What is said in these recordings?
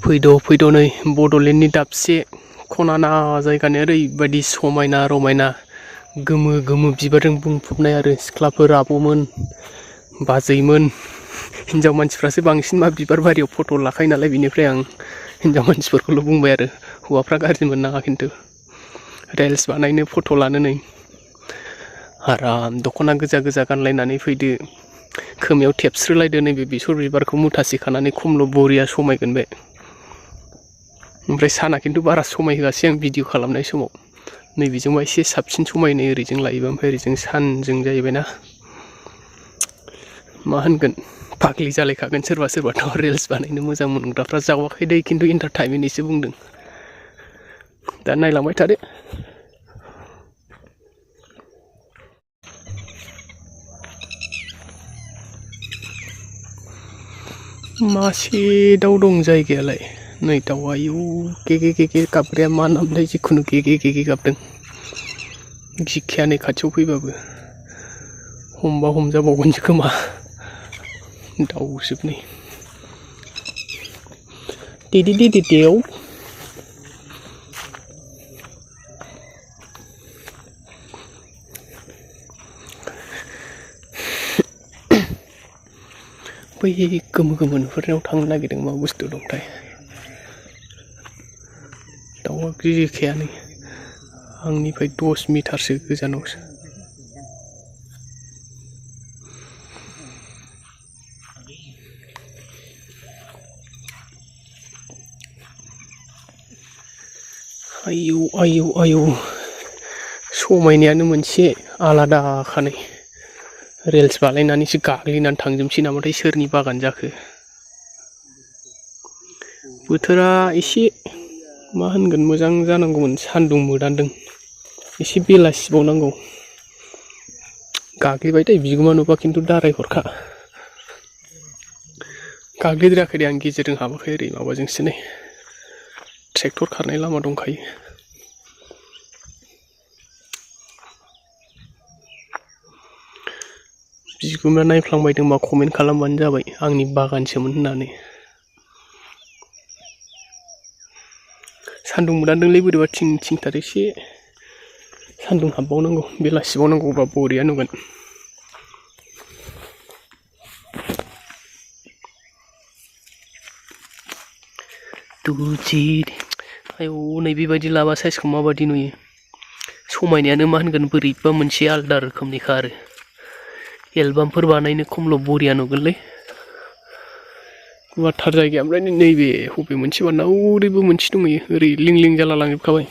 फैद' नै बड'लेण्डनि दाबसे खनाना जायगानि ओरैबायदि समायना रमायना गोमो गोमो बिबारजों बुंफबनाय आरो सिख्लाफोर आब'मोन बाजैमोन हिनजाव मानसिफ्रासो बांसिन मा बिबार बारियाव फट' लाखायो नालाय बिनिफ्राय आं हिनजाव मानसिफोरखौल' बुंबाय आरो हौवाफ्रा गाज्रि मोननाङा खिन्थु रिल्स बानायनो फट' लानो नै आराम दख'ना गोजा गोजा गानलायनानै फैदो खोमायाव थेबस्रोलायदो नैबे बेसर बिबारखौ मुथासे खानानै खमल' बरिया समायगोन बे ओमफ्राय साना खिन्थु बारा समायहोआसै आं भिडिअ खालामनाय समाव नैबेजोंबा एसे साबसिन समायनाय ओरैजों लायोबा ओमफ्राय ओरैजों सानजों जाहैबायना मा होनगोन फाग्लि जालायखागोन सोरबा सोरबाथ' रिल्स बानायनो मोजां मोनग्राफ्रा जावाखै दै खिन्थु इन्टारटेनमेन्टनिसो बुंदों दा नायलांबाय थादो मासे दाउ दं जायगायालाय नै दाउआ आयौ गेगे गेगे गाबग्राया मा नामथाय जिखुनु गेगे गेगे गाबदों गिखाया नै खाथियाव फैबाबो हमबा हमजाबावगोनसो खोमा दाउजोब नै देव बै गोमो गोमो नुहुरनायाव थांनो नागिरदों मा बुस्थु दंथाय दाउआ गिखाया नै आंनिफ्राय 10 मिटारसो गोजानावसो आयौ आयौ आयौ समायनायानो मोनसे आलादाखानै रिल्स बानायनानैसो गाग्लिनानै थांजोबसै नामाथाय सोरनि बागान जाखो बोथोरा एसे मा होनगोन मोजां जानांगौमोन सान्दुं मोदानदों एसे बेलासिबावनांगौ गाग्लिबाय दै बिगोमा नुबा खिन्थु दाराय हरखा गाग्लिद्रायाखै दे आं गेजेरजों हाबाखै ओरै माबाजोंसो नै ट्रेक्टर खारनाय लामा दंखायो बिगुमाया नायफ्लांबायदोंबा कमेन्ट खालामबानो जाबाय आंनि बागानसोमोन होननानै सान्दुं मोदानदोंलै बोरैबा थिं थिंथार एसे सान्दुं हाबबावनांगौ बेलासिबावनांगौबा बरिया नुगोन आयौ नैबेबायदि लाबा साइजखौ माबायदि नुयो समायनायानो मा होनगोन बोरैबा मोनसे आलदा रोखोमनिखा आरो एलबामफोर बानायनो खमल' बरिया नुगोनलै गुवारथार जायगाया ओमफ्राय नैबे बबे मोनसेबा ओरैबो मोनसे दंहैयो ओरै लिं लिं जाला लांजोबखाबाय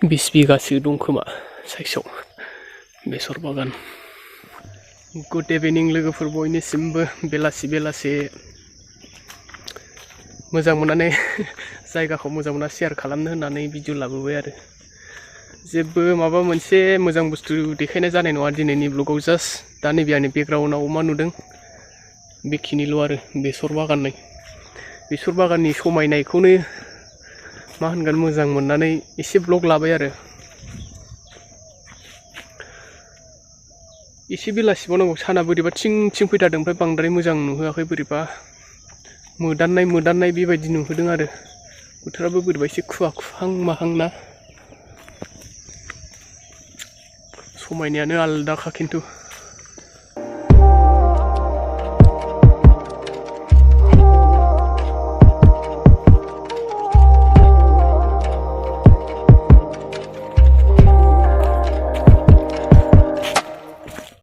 20 बिगासो दं खोमा साइसआव बेसर बागान गुड इभिनिं लोगोफोर बयनिसिमबो बेलासि मोजां मोननानै जायगाखौ मोजां मोनना शेयार खालामनो होननानै भिडिअ लाबोबाय आरो जेबो माबा मोनसे मोजां बुस्थु देखायनाय जानाय नङा दिनैनि ब्लगाव जास्ट दा नैबे आंनि बेकग्राउन्डआव मा नुदों बेखिनिल' आरो बेसर बागाननि समायनायखौनो मा होनगोन मोजां मोननानै एसे ब्लग लाबाय आरो एसे बेलासिबावनांगौ साना बोरैबा थिं थिं फैथारदों ओमफ्राय बांद्राय मोजां नुहोआखै बोरैबा मोदाननाय बेबायदि नुहोदों आरो बोथोराबो बोरैबा एसे खुवा खुहां माहां ना समायनायानो आलदाखा खिन्थु